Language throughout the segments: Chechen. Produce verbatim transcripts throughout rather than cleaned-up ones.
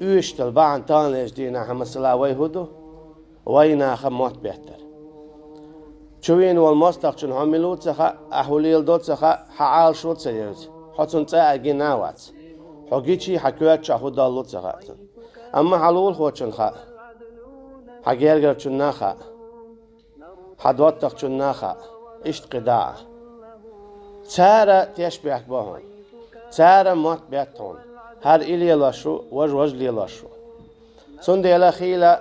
Оьшуш долу бахьана таханлерчу дийнахь, масала, вай хӀун ду? Вай наха мотт беттар. Чувийна волу мостагӀчун хьо мила ву ца хаьа, ахь хӀун леладо ца хаьа, хьан Ӏалашо ца евза, хьо цунна цкъа а гина а вац. Хьо гичий, хьан коьрта чохь хӀун доллу ца хаьа цунна. Амма хьан лулахочунна хаьа, хьан гергарчунна а хаьа, хьан доттагӀчунна а хаьа, иштта кхидӀа а. Цара тешнабехк бо хьуна. Цара мотт бетта хьуна. ХӀара и лелош ву, важа важа лелош ву. Цундела хийла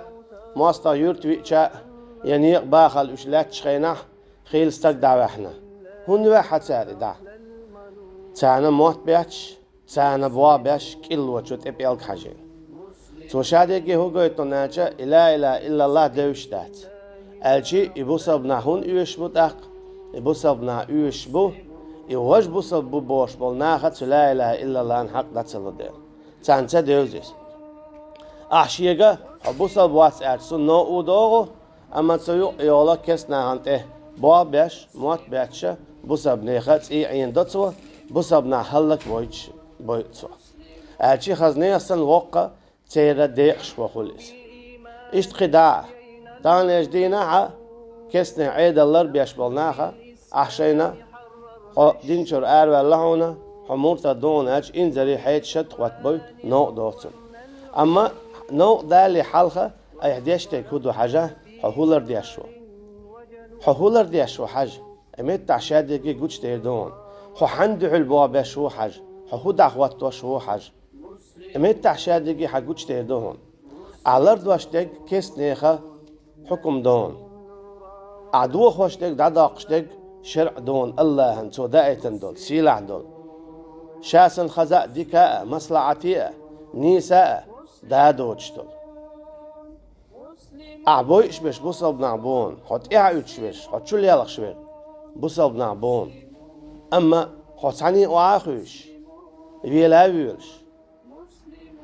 мостагӀа юьрта виъча а, я некъа бахалла уьш лаьттачу хенахь, хийла стаг дӀаваьхьна. ХӀунда ваьхьа цара и дӀа? Царна мотт бетташ, царна болх беш, кӀиллочо тӀе пӀелг хьажийна. Цо ша дерриге хӀун гойту аьлча, и ла илаха иллаллахӀ девзаш дац. Аьлча, и бусалба нах хӀунда оьшуш бу тӀаккха? И бусалба нах оьшуш бу, и важа бусалба бу бохуш болу наха цу ла илаха иллаллахӀан хьакъ дӀа ца ло дела. Царна ца девза иза. Ахь шега хьо бусалба вац аьлча, цунна новкъа догӀу, амма цу юкъа йолу керста нахана тӀе болх беш, мотт бетташ, бусалба нехан цӀий Ӏийна до цо, бусалба нах хӀаллакбойтуш бойу цо. Аьлча хаза нехан санна воккха, церан декъашхо хуьлу иза. Иштта кхидӀа а, таханлерчу дийнахь а керстанийн Ӏедал ларбеш болу наха, ахь шайна, хьо динчуьра араваьлла хьуна, хьо муртад ду хьуна аьлча, инзаре хьеца шад хӀоттабой, новкъа догӀу цунна. Амма новкъа далале хьалха, айхьа деш дерг хӀун ду хьажа, хьо хӀун лардеш ву? Хьо хӀун лардеш ву хьажа? И меттахь ша дерриге гучудер ду хьуна. Хьо хьанна дуьхьал болх беш ву хьажа? Хьо хӀун дӀахӀоттош ву хьажа? И меттахь ша дерриге хьан гучудер ду хьуна. Ахь лардеш дерг керста нехан хьукам ду хьуна. Ахь дохош дерг, дӀадоккхуш дерг шарӀ ду хьуна, АллахӀан, цо даийтина долу, сийлахь долу. Ша санна хаза а, дика а, маслахьате а, нийса а, да доцуш долу. Ахь бойуш берш бусалба нах бу хьуна, хьо тӀаьхьа уьттуш верш, хьо чулелхаш верг бусалба нах бу хьуна. Амма хьо цхьаьний охьа а хуьйшуш, вела а воьлуш,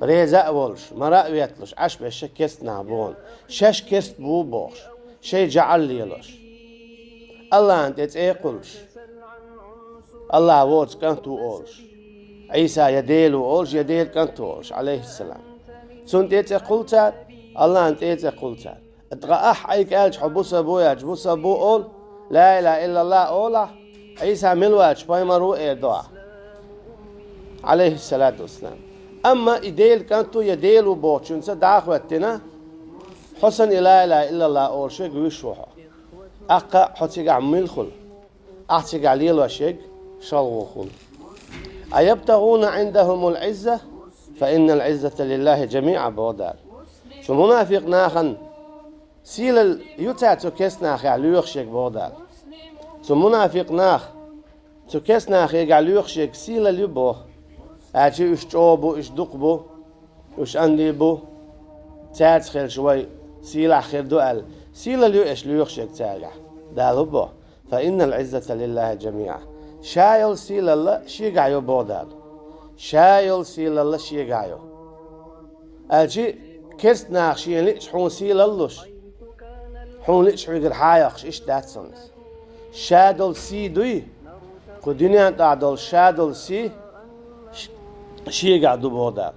реза а волуш, мара а ветталуш, Ӏаш берш керста нах бу хьуна. Шаьш керста бу бохуш, шайн жӀар лелош, АллахӀан тӀе цӀе а кхуллуш, АллахӀ воцу кӀант ву олуш, Ӏийса я Дела ву олуш, я Делан кӀант ву олуш, Ӏалайхиссалам. Цунна тӀе цӀе кхуллу цара, АллахӀан тӀе цӀе кхуллу цара. Ткъа ахь Ӏайга аьлча, хьо бусалба ву аьлча, бусалба ву олу, ла илаха иллаллахӀ олахь, Ӏийса мила ву аьлча, пайхамар ву эр ду ахь, Ӏалайхиссалату вассалам. Амма и Делан кӀант ву я Дела ву бохучуьнца дӀа а хӀоьттина, хьо санна и ла илаха иллаллахӀ олуш верг вуьш ву хьо. ТӀаккха хьо цигахь мила хуьлу? Ахь цигахь лелош ерг шалгӀо хуьлу. أيبتغون عندهم العزة فإن العزة لله جميعا, боху Дала. Цу мунафикъ нахана сийлалла ю цара цу керста нахехь лоьхуш ерг, боху Дала. Цу мунафикъ наха цу керста нахехь лоьхуш ерг сийлалла ю, боху. Аьлча уьш чӀогӀа бу, уьш дукха бу, уьш анди бу, цаьрца хилча вай сийлахь хир ду аьлла, сийлалла ю уьш лоьхуш ерг цаьргахь. Дала хӀун боху? فإن العزة لله جميعا. Ша йолу сийлалла шегахь ю, боху Дала. Ша йолу сийлалла шегахь ю. Аьлча керста наха шена лиъча хьуна сийлалла луш, хьуна лиъча хьоьгара хьа а йоккхуш, иштта дац цунна. Ша долу сий дуй, кху дуьнен тӀехь долу ша долу сий ш-, шегахь ду, боху Дала.